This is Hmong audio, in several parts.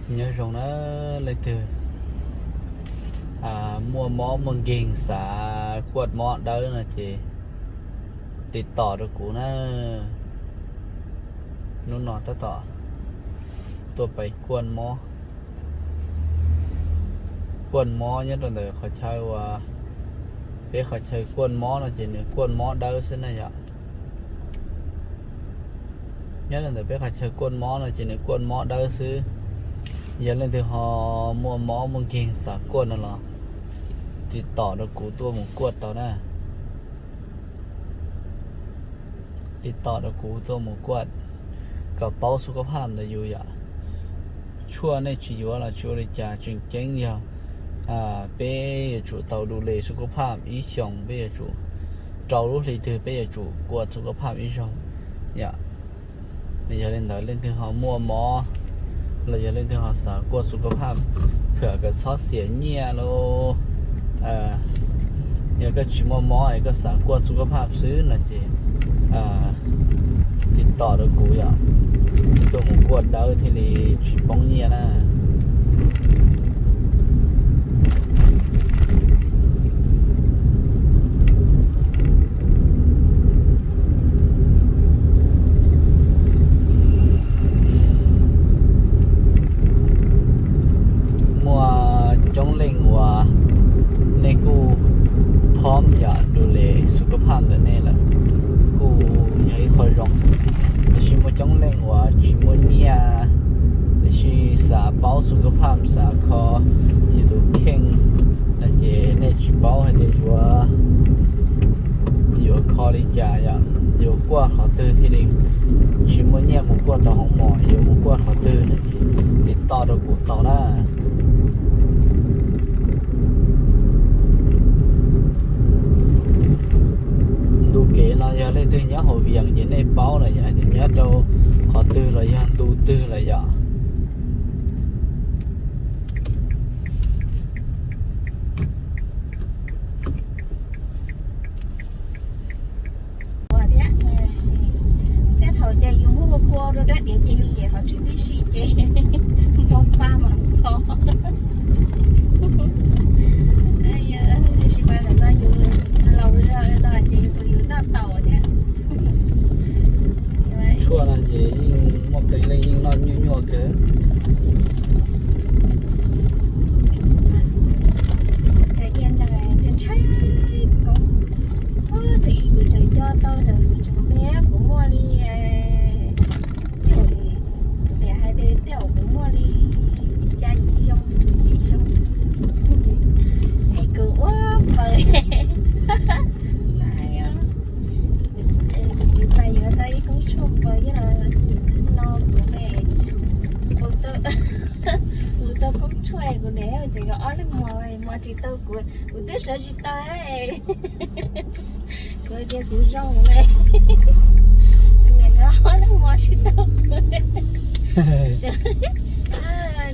Nyob zoo na, leej twg muaj mob muaj nkeeg xav kuaj mob dawb no ces tiv tom rau kuv na. Hnub no tab tom tuaj pais kuaj mob, kuaj mob nyob rau ntawm qhov chaw uas peb qhov chaw kuaj mob no ces nws kuaj mob dawb xwb na yom. Nyob rau ntawm peb qhov chaw kuaj mob no ces nws kuaj mob dawb xwb. Yog leej twg ho muaj mob muaj nkeeg xav kuaj no los tiv tom rau kuv tuaj mus kuaj tau na. Tiv tom rau kuv tuaj mus kuaj kom paub xub kab phaj ntawm yus yom. Tshuaj nej tsis yuav los tsis ua li cas, tseem ceeb yog peb yuav tsum tau du le xub kab phaj ib xyoos, peb yuav tsum rau lub hli twg peb yuav tsum kuaj xub kab phaj ib zaug yom. Yog li ntawd leej twg ho muaj mob los yog leej twg ho xav kuaj xub kab phaj, phwam kom txhob xiam nyiaj los yog koj tsis muaj mob es koj xav kuaj xub kab phaj xwb no ces tiv tom rau kuv yom, tuaj mus kuaj dawb thiaj li tsis poob nyiaj na. Muaj coob leej uas nej kuj phom yam du le xub kab phaj ntawm nej lawm, kuj yog ib qho zoo. Tiam sis muaj coob leej uas tsis muaj nyiaj, tiam sis xav paub xub kab phaj, xav kho yus tus kheej no ces nej tsis paub hais tias yuav, yuav kho li cas yom, yuav kuaj qhov twg thiaj li tsis muaj nyiaj mus kuaj tau hoo mos, yuav mus kuaj qhov twg no ces tiv tom rau kuv tau na. Ntu kev no yog leej twg nyob hauv Vias ces nej paub lawm yom, hais tias nyob rau qhov twg los yog ntu twg lawm yom. Ua thiab, tej thaum ces yus muab ua kua rau rab diav ces yus niam qhov twg tib si ces npau paj mas qhov. Tab sis mas ntawm no yus laus zog no ces yus noj tau thiab. Tshuaj no ces yeej muaj qee leej yeej noj nyuaj nyuaj kawg. Ntshai koob, tus ib kuv tseem coj tau ntawm kuv tseem me kuv muaj li, kuv niam hais tias tej zaum kuv muaj li xya yim xyoo, yim xyoo, es kuv ua npaws. Kuv txiv pais yuav tau ib koob tshuaj npaws yog no kuv ne, kuv tau koob tshuaj kuv niam tseem kom ob leeg mos, mos tsis tau kuv, kuv twb sawv tsis tau. Kuv tias kuv zoo ne, kuv niam nkawd ob leeg mos tsis tau kuv.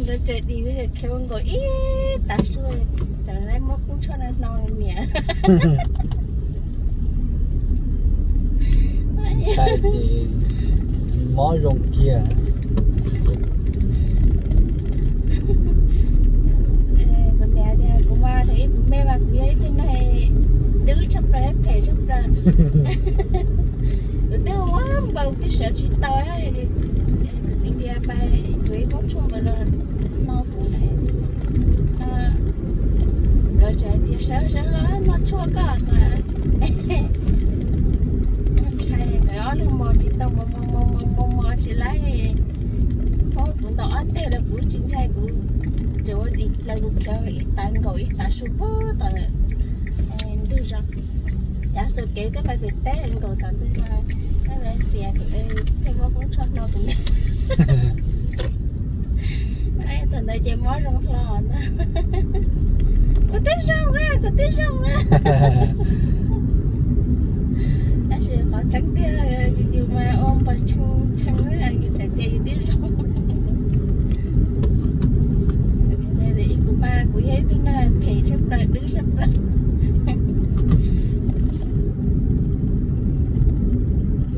Nkawd tseem dim, khiav ua nkaus ib tav su, tseem muab koob tshuaj no hno niam. Ntshai ces mob zoo kiag. Kuv niam tias kuv mas thaum ub kuv me mas kuv yog ib tug neeg dub tshaj plaws, phem tshaj plaws. Kuv twb ua npaws twb sawv tsis tau. Kuv txiv tias pais yuav ib koob tshuaj npaws los no kuv ne. Nkawd tseem tias sawv sawv los noj tshuaj koj mas. Ntshai nkawd ob leeg mos tsis tau, mos mos mos mos mos tsis laib. Paub kuv ntaus ob teg los kuv tsis ntshai, kuv tseem ua dim plaws kuv khiav ib tav nkaus ib tav su puag tom ntug zos. Cav xus kev twb pais pem teb nkaus tom ntug zos, xiam kuv thiaj muab koob tshuaj hno kuv. Thaum ntawd ces mob zoo hlo ntag. Kuv twb zoo na, kuv twb zoo na. Tab sis qhov tseeb tiag yus mas ua npaws tshee tshee, yus tseem tias yus twb zoo. Kuv mas kuv yog ib tug neeg phem tshaj plaws, dub tshaj plaws.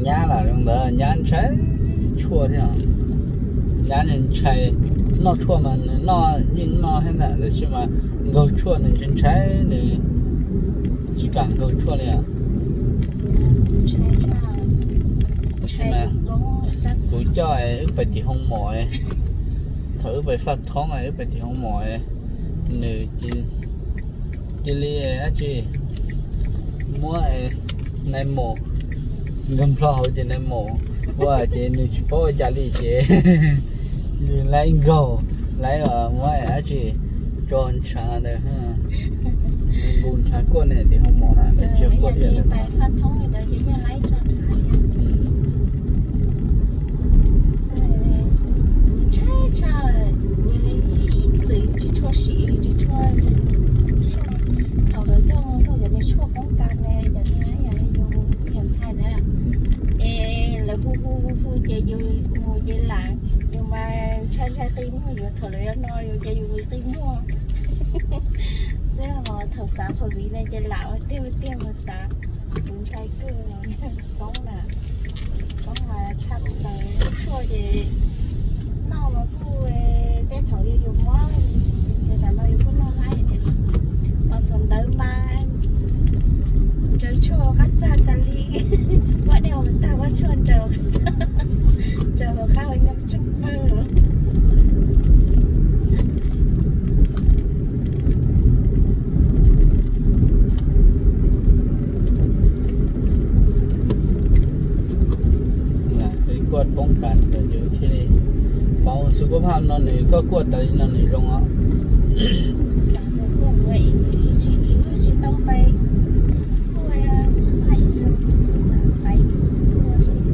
Nyab lam zoo ntawd, nyab ntshai tshuaj thiab, nyab ntshai. Noj tshuaj mas nws noj yeej noj thiab na, tab sis mas nkaug tshuaj nws ntshai ntshai, nws tsis kam nkaug tshuaj li os. Tab sis mas kuv coj wb pais tim hoo mom, thaum wb pais faj thoob wb pais tim hoo mom, nws cia li dab tsi muab nai maum nkag nplho hauv ces nai maum ua ces nws tsis paub ua cas li ces laib nkaug, laib muab dab tsi tso ntshav ntawd, nqus ntshav kuaj ne tim hoo mom na, lawv tsis kuaj diam lawm. Ntshai tshaj, ib txwm tsis tshua siv, tsis tshua, thaum lawv tuaj mus tuaj cov niag tshuaj poob kas ne, cov niag yus tus yawm ntxhais ntawd, es lawv hu hu hu hu ces yus mus ces lawm, yus mas ntshai ntshai qi muag, yus thaum lawv yuav no yus ces yus qi muag xwb. Ho thaum xav COVID ne ces lam ua tiag ua tiag mus xav, kuv ntshai kawg. Koob na, Koob mas tshaj plaws, tshuaj ces noj los kuj tej thaum yus mob ces tsam no yus kuj noj haib tiag. Ho thaum ntawd mas ntsaws tshuaj qab txaj tas li, muab dej haus tag muab tshuaj ntsaws qab txaj, ntsaws hauv qab hauv nyob tsoog pawg. Peb kuaj poob kas ntawd yus thiaj li paub xu koj phaj no nws koj kuaj tas li no nws zoo os.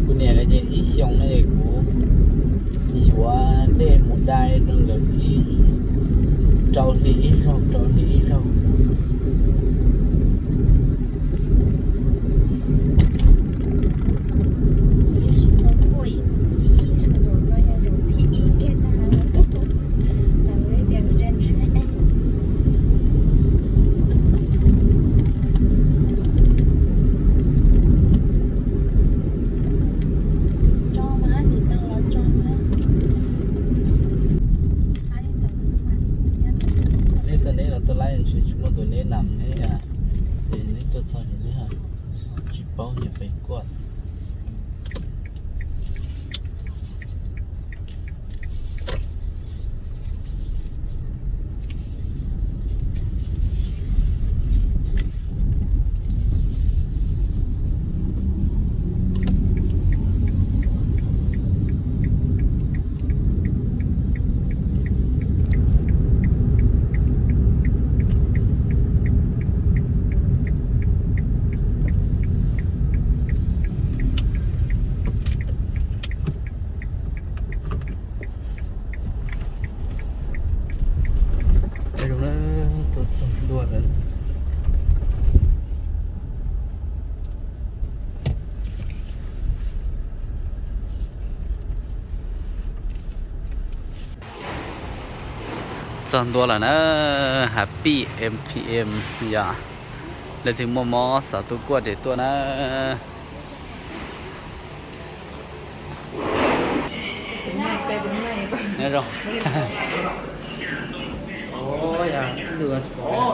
Kuv niam lawv ces ib xyoos no es kuv yuav dej mus dai rau nkawd ib, rau hli ib zaug rau hli ib zaug. Neb tuaj neb los tuaj laib ntshe tsis muaj tus neb nam neb, ces neb tuaj txog ces neb tsis paub nyias pem kuaj. Tuaj txog ntua lawm. Txog ntua lawm na, Happy M T M yom. Leej twg muaj mob xav tuaj kuaj ces tuaj na.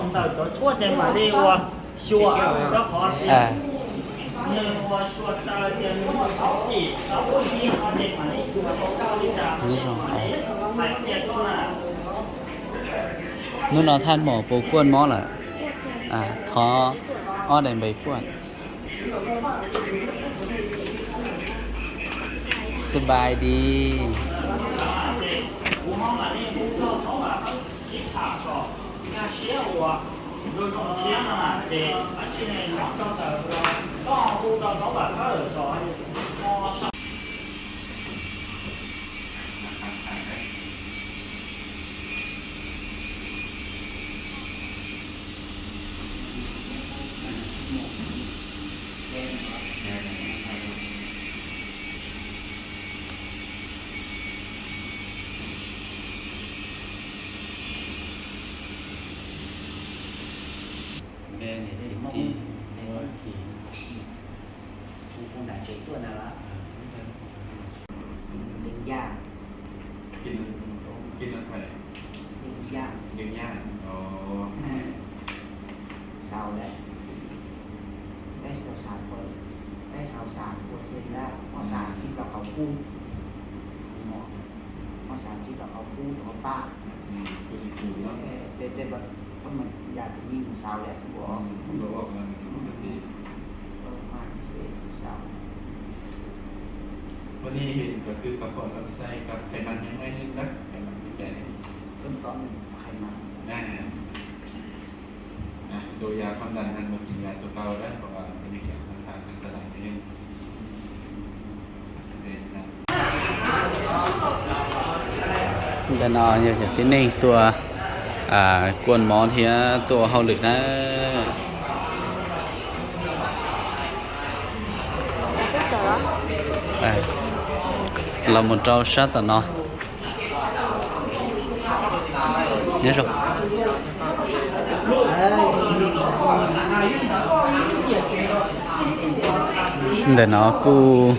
Ntawm cov tshuaj ces mam li ua xyuas rau qhov tias nws ua xyuas taw tias nws muaj ib, hnub no thaj maum puas kuaj mob lawm, thov ob daim npe kuaj. สบายดี Npe niam txiv Kim, Kim. Kuv nram tsev tuaj ntag las. Leej Yaj. Việt Nam Thái. Việt Nam. Việt Nam. Ồ. Giàu đấy. Đấy, giàu sang của, đấy, giàu sang của sinh đó, họ sang sinh vào khẩu khu. Họ sang sinh vào khẩu khu, họ ba. Ừ, cái gì đó. Ê, tê, tê, bật, có mình già tự nhiên sao đấy, không có. Ừ, không có, không có cái gì. Ơ, mà sẽ sao.วันนี้เห็นก็คือกับปอดลำไส้กับไขมันยังน้อยนึงนะ ไขมันในใจ ต้นตอนหนึ่งไขมัน นะ นะ ตัวยาความดันนั้นมากินยาตัวเก่าแล้ว เพราะว่ามันเป็นยาความดันอันตรายนิดนึง Ntawm no yog cov tib neeg tuaj kuaj mov thiab tuaj hauj lwm na. Los mus rau sab tom no. Nyob zoo. Ntawm no kuj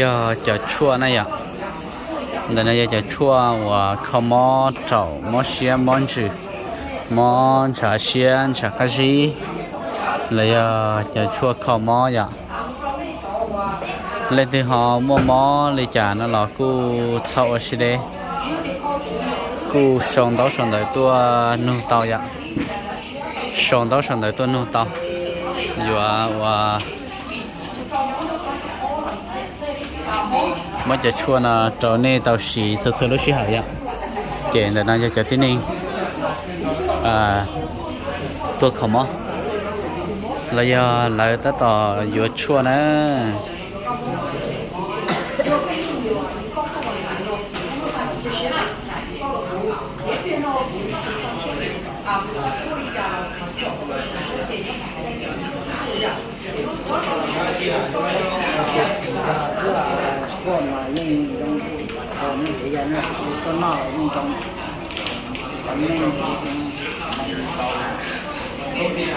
yog cov tshuaj na yom. Ntawm no yog cov tshuaj uas kho mob raum, mob siab, mob ntsws, mob ntshav siab, ntshav qab zib, los yog cov tshuaj kho mob yom. Leej twg ho muaj mob li cas no los kuj txhob ua siab deb, kuj sau ntaub sau ntawv tuaj nug tau yom. Sau ntaub sau ntawv tuaj nug tau, yuav ua muab cov tshuaj no rau nej tau siv txhua txhua lub sij hawm yom. Ces ntawm no yog cov tib neeg tuaj kho mob los yog lawv tab tom yuav tshuaj na. Hnub no kom Hmoob Nplog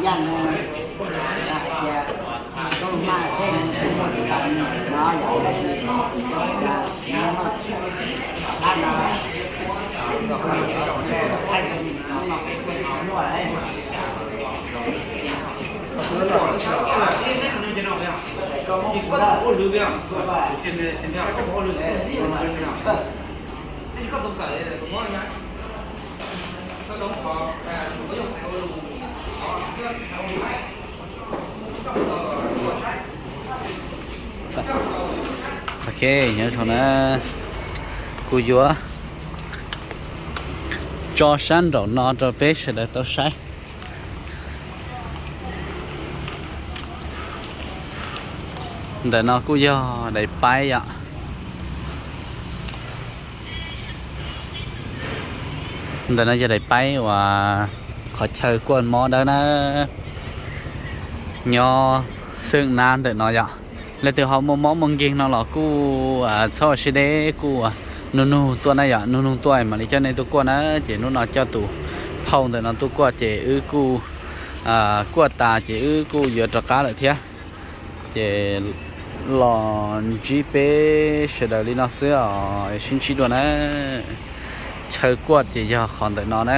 Yaj no hais tias tub maj xeeb no yog tab sis yog nyob no, hnub no kuv kuj muaj lawm. Ok, nyob zoo na, kuv yuav tso sab nraum no rau peb sawv daws tau saib. Ntawm no kuj yog daim paib yom. Ntawm no yog daim paib uas qhov chaw kuaj mob dawb na. Nyob xeem na ntawm no yom. Leej twg ho muaj mob muaj nkeeg no los kuj txhob ua siab deb, kuj nug nug tuaj na yom, nug nug tuaj mam li coj nej tuaj kuaj na. Ces hnub no coj tus phauj ntawm no tuaj kuaj ces wb kuj kuaj tas ces wb kuj yuav rov qab lawm thiab. Ces los ntsib peb sawv daws li no xwb os, sib ntsib dua na. Chaw kuaj ces yog qhov ntawm no na.